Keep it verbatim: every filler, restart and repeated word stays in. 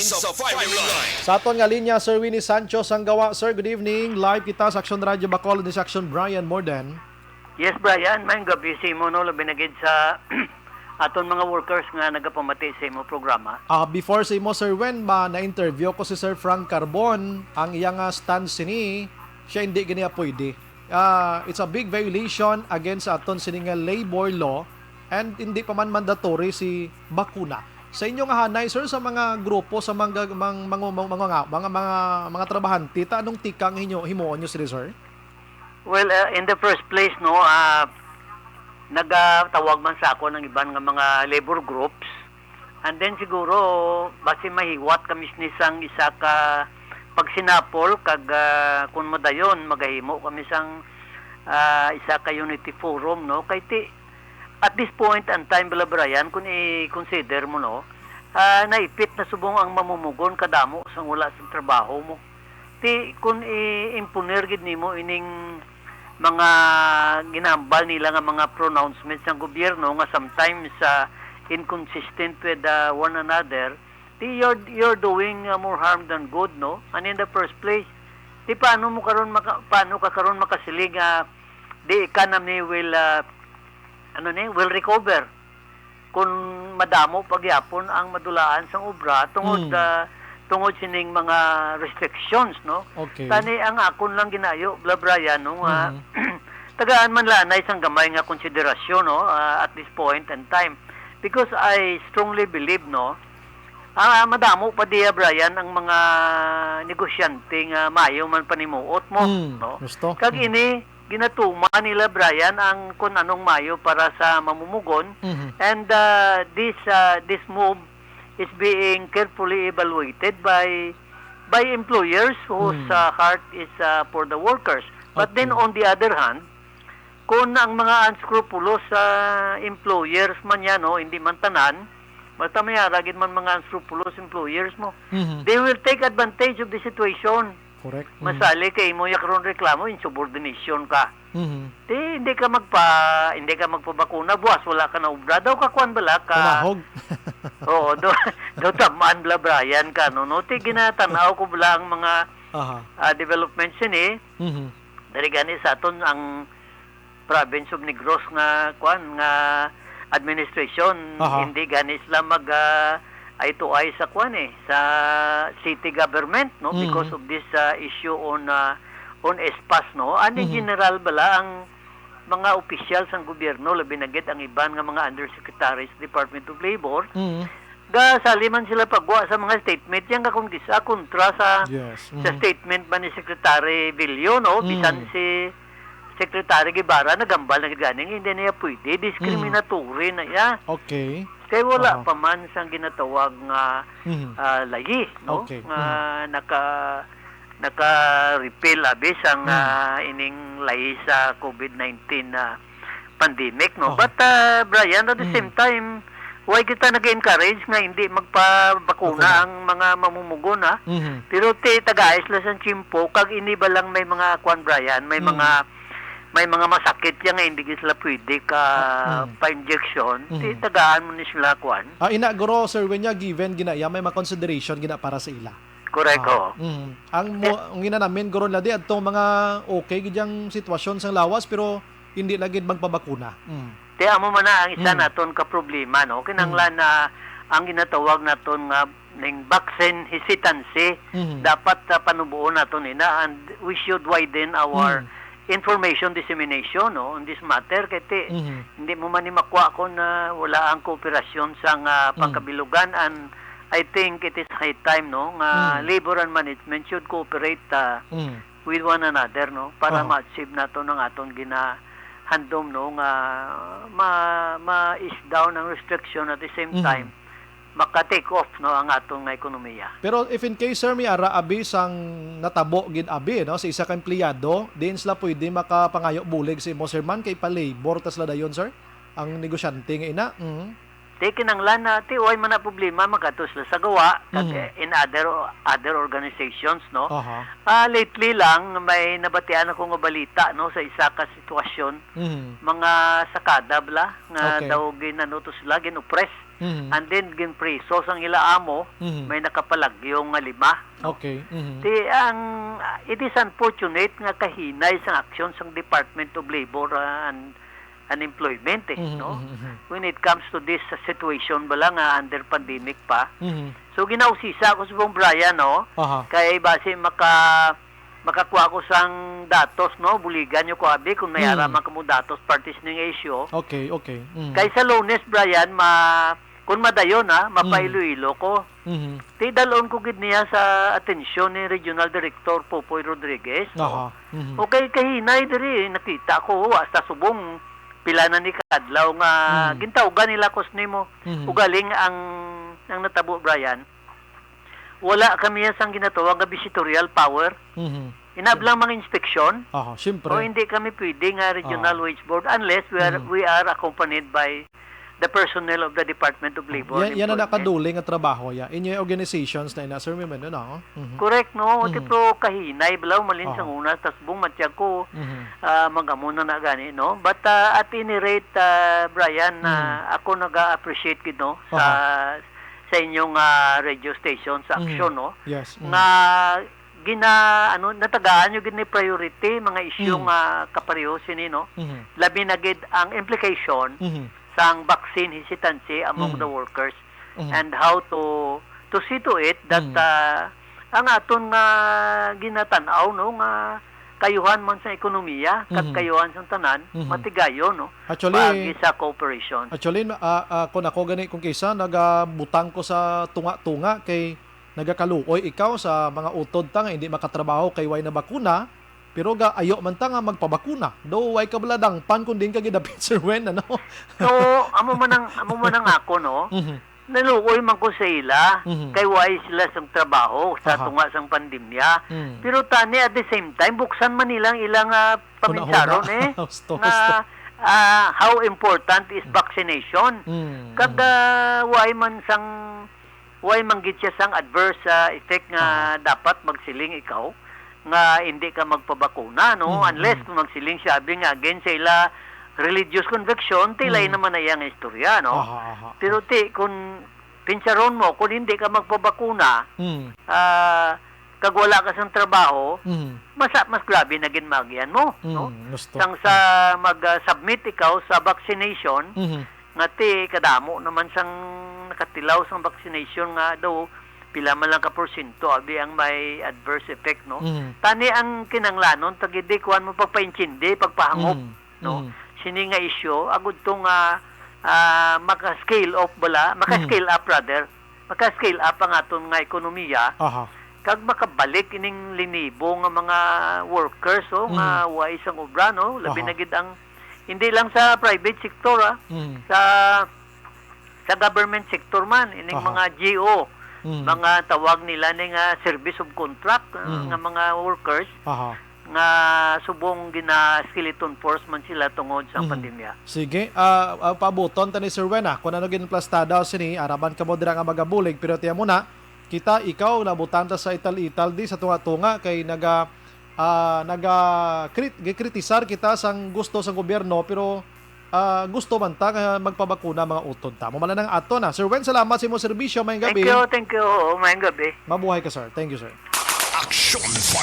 Sa firing line. Sa aton nga linya, Sir Winnie Sancho Sanggawa. Sir, good evening. Live kita sa Action Radio Bacolod ni sa Action Brian Morden. Yes, Brian. Maayong gabi sa imo, no? Labi na gid sa aton mga workers nga nagapamati sa imo programa. Ah, before sa imo, Sir Wen, ba, na-interview ko si Sir Frank Carbon. Ang iya nga stance sini, siya hindi gani pwede. Ah, it's a big violation against sa aton sini nga labor law and hindi pa man mandatory si bakuna. Sa inyo nga hanay, sir, sa mga grupo, sa mga, mga, mga, mga, mga, mga, mga, mga trabahante, ta anong tikang hinyo, himuon nyo sila, sir? Well, uh, in the first place, no, ah, nagatawag man sa ako ng iban nga mga labor groups. And then siguro, basi mahiwat kami sini sang isa ka pagsinapol kag, ah, kung madayon, magahimo kami sang, ah, isa ka unity forum, no? Kay ti, at this point and time, bala, Brian, kung i-consider mo, no, ah, naipit na subong ang mamumugon kadamo sang wala sang trabaho mo. Ti, kung i-imponer gid nimo ining mga ginahambal nila nga mga pronouncements sang gobyerno nga sometimes, ah, inconsistent with, ah, one another, ti you're, you're doing, ah, more harm than good, no? And in the first place, ti paano mo karon maka-, paano ka karon makasiling nga the economy will, ah, ano ni, will recover? Kung madamo pa gyapon ang madulaan sang obra tungod, Mm. ah, tungod sining mga restrictions, no? Okay. Tani ang akon lang ginayo, bla Brian, no, nga Mm. tagaan man lanay sang gamay nga konsiderasyon, no, ah, at this point and time. Because I strongly believe, no, ah, madamo pa diya, Brian, ang mga negosyante nga maayo man panimuot mo, Mm. no? Gusto? Kag Mm. ini, ginatuman nila, Brian, ang kun anong mayo para sa mamumugon. Mhm. And, uh, this, uh, this move is being carefully evaluated by, by employers whose, Hmm. uh, heart is, uh, for the workers. But then, Okay. on the other hand, kung ang mga unscrupulous, uh, employers man yan, no, hindi man tanan, basta may ara gid man mga unscrupulous employers mo, Mhm. they will take advantage of the situation. Correct. Mm. Masali kay imo ya karon reklamo, insubordination ka. Mhm. Di, hindi ka magpa-, hindi ka magpabakuna, buwas wala ka na obra. Daw ka kuwan bala ka. Pumahog. Oo, do, do tamaan bala Brian ka, no? No, ti ginatanaw ko bala ang mga, Aha. ah, developments ini. Mhm. Dari gani sa aton ang province of Negros nga, kwan, nga administration, Aha. hindi gani sila mag, ah, eye to eye sa, kwan, eh, sa city government, no? Mm. Because of this, ah, issue on, ah, on espas, no? And in Mhm. general bala, ang mga opisyal sang gobyerno, labi na gid ang iban nga mga undersecretaries, Department of Labor, Mm. gasali man sila pagwa sa mga statement yan nga kung gisa kontra sa, Yes. sa Mm. statement man ni Secretary Villo, no? Bisan Mm. si Secretary Guevara nagambal na gid gani nga hindi niya pwede, discriminatory Mm. na iya. Okay. Kay wala Aha. pa man sang ginatawag nga, Mhm. ah, layi, no? Okay. Nga Mhm. naka-, naka-repeal abi sang, Mhm. ah, ining layi sa covid nineteen na pandemic, no? Aha. But, ah, Brian, at the Mhm. same time, why kita nag-encourage nga hindi magpabakuna Bakuna. ang mga mamumugon, ha? Mhm. Pero ti, tagai sila sang tiyempo, kag ini ba lang may mga, kwan, Brian, may Mhm. mga, may mga masakit yan nga hindi sila pwede ka Ah, mhm. pa-injection, ti Mhm. tagaan mo ni sila, kwan. Ah, ina, guro, Sir Wenya, given gina iya, may mga consideration gina para sa ila. Correct, Ah, oo. mhm. Ang mo, Eh, ang ina namin, guro, ladi, adtong mga okay gid yang sitwasyon sang lawas, pero hindi lagi magpabakuna. Mm. Ti amo man na ang isa Mm. naton ka problema, no? Kinahanglan Mm. na ang ginatawag naton nga ning vaccine hesitancy, Mhm. dapat, ah, panubuon naton ina, and we should widen our Mm. information dissemination, no, on this matter. Kay ti, Mhm. hindi mo man ni makuha kung, ah, wala ang kooperasyon sang, ah, Mm. pangkabilugan, and I think it is high time, no, nga Mm. labor and management should cooperate, ah, Mm. with one another, no, para Aha. ma-achieve naton ang aton ginahandom, no, nga ma-, ma-ease down ang restriction, at the same Mhm. time maka-take off, no, ang aton nga ekonomiya. Pero if in case, sir, may ara abi sang natabo gid abi, no, sa isa ka empleyado, diin sila pwede makapangayo bulig sa imo, sir, man kay pa-labor ta sila dayon, sir, ang negosyante nga ina? Mhm. Ti kinahanglan na, ti, way man na problema, magkadto sila sa gawa, kag, Mhm. eh, in other, other organizations, no? Aha. Ah, lately lang, may nabatian ako nga balita, no, sa isa ka sitwasyon, Mhm. mga sakada bala, nga Okay. daw gin-, ano to sila, gin-oppress. Mhm. And then ginpriso sang ila amo, Mhm. may nakapalagyo nga lima, no? Okay. Mhm. Ti ang, it is unfortunate nga kahinay sang aksyon sang Department of Labor, ah, and, and Employment, eh, Mhm, no? mhm, mhm. When it comes to this situation bala nga under pandemic pa. Mhm. So, ginausisa ko subong, Brian, no? Aha. Kay basi maka-, makakuha ko sang datos, no? Buligan niyo ko, abi, kung may ara Mm. man kamo datos parte sining issue. Okay, okay. Mm. Kay sa Lunes, Brian, ma-, kung madayon, ha, Mm. mapa-Iloilo ko. Mhm. Ti dalon ko gid niya sa atensyon ni Regional Director Popoy Rodriguez, no? Aha. Mhm. Okay, kahinay diri, nakita ko, wa sa subong, pila na ni kadlaw nga Mm. gintawgan nila ko sa nimo. Mhm. Ugaling ang, ang natabo, Brian, wala kami sang ginatawag nga visitorial power. Mhm. Inablang mga inspeksyon. Aha, siyempre. O hindi kami pwede nga regional Ah. wage board unless we are, Mhm. we are accompanied by the personnel of the Department of Labor and Yan, yan ang Employment. Nakaduling nga trabaho, ya. Inyo organizations na ina, Sir Mimendo, no? Mhm. Correct, no? Mhm. Ti pero kahinay bala, malin sa Aha. una, tas bung matyag ko, Mhm. ah, mag-amo na na gani, no? But, ah, at any rate, ah, Brian, Mhm. ah, ako naga-appreciate gid, no, sa, Aha. sa inyong, ah, radio station, sa Mhm. aksyon, no? Yes. Mhm. Nga gina-, ano, natagaan nyo gid ni priority, mga issue Mhm. nga kapareho sini, no? Mhm. Labi na gid ang implication Mhm. sang vaccine hesitancy among Mhm. the workers Mhm. and how to, to see to it that, Mhm. ah, ang aton nga ginatan-aw, no, nga kayuhan man sa ekonomiya, kag Mhm. kayuhan sang tanan, Mhm. matigayon, no, Actually, paagi sa cooperation. Actually, ah, ah, kung ako gani, kung kisa, nagabutang ko sa tunga-tunga kay nagakaluoy ikaw sa mga utod ta nga hindi makatrabaho kay way na bakuna, pero ga-, ayo man ta nga magpabakuna. Daw way ka bala dangpan kung diin ka gidapit, Sir Wen, ano? So, amo man ang, amo man ang ako, no? Mhm. Naluoy man ko sa ila, Mhm. kay way sila sang trabaho sa Aha. tunga sang pandemya. Mm. Pero tani, at the same time, buksan man nila ang ilang, ah, Hunahuna. paminsaron, eh, Husto, nga, husto. ah, how important is Mm. vaccination. Mm, Kag, mm. ah, way man sang, way man gid siya sang adverse, ah, effect nga Aha. dapat magsiling ikaw nga hindi ka magpabakuna, no? Mhm, Unless mhm. kung magsiling siya, abi nga, against sa ila religious conviction, ti lain Mhm. naman na iya nga istorya, no? Aha, aha, Pero aha. ti, kung pinsaron mo, kung hindi ka magpabakuna, Mm. ah, kag wala ka sang trabaho, Mm. mas, mas grabe na gid maagian mo, no? Mm, gusto. Sang sa mag, ah, submit ikaw sa vaccination, Mhm. nga ti kadamo naman sang nakatilaw sang vaccination nga daw pila man lang ka porsyento abi ang may adverse effect, no? Mhm. Tani ang kinahanglanon, tagidi kuan mo pagpaintindi, pagpahangop, Mm. no? Mm. Sini nga issue, agud to nga, ah, maka-scale up bala, Mm. maka-scale up rather, maka-scale up ang aton nga ekonomiya, Aha. kag makabalik ining linibo nga mga workers, oh, nga Mhm. way sang obra, no? Labi Aha. na gid ang, hindi lang sa private sector, ah, Mhm. sa, sa government sector man, ining Aha. mga G O, Mhm. mga tawag nila ni nga service of contract, ah, Mhm. nga mga workers, Aha. nga subong gina-skeleton force man sila tungod sa Mhm. pandemya. Sige, ah, ah, paabuton ta ni Sir Wen, ah, kung ano gid ang plastada sini, araban kamo dira nga magabulig, pero tiyan mo na, kita, ikaw, nabutang ta sa ital-ital di sa tunga-tunga kay naga, ah, naga krit-, gikritisar kita sang gusto sa gobyerno, pero, ah, gusto man ta nga magpabakuna mga utod ta. Amo man lang ato na. Sir Wen, salamat sa imong serbisyo. Mayong Thank gabi. you, thank you. Oo, mayong gabi. Mabuhay ka, sir. Thank you, sir. Action Fire.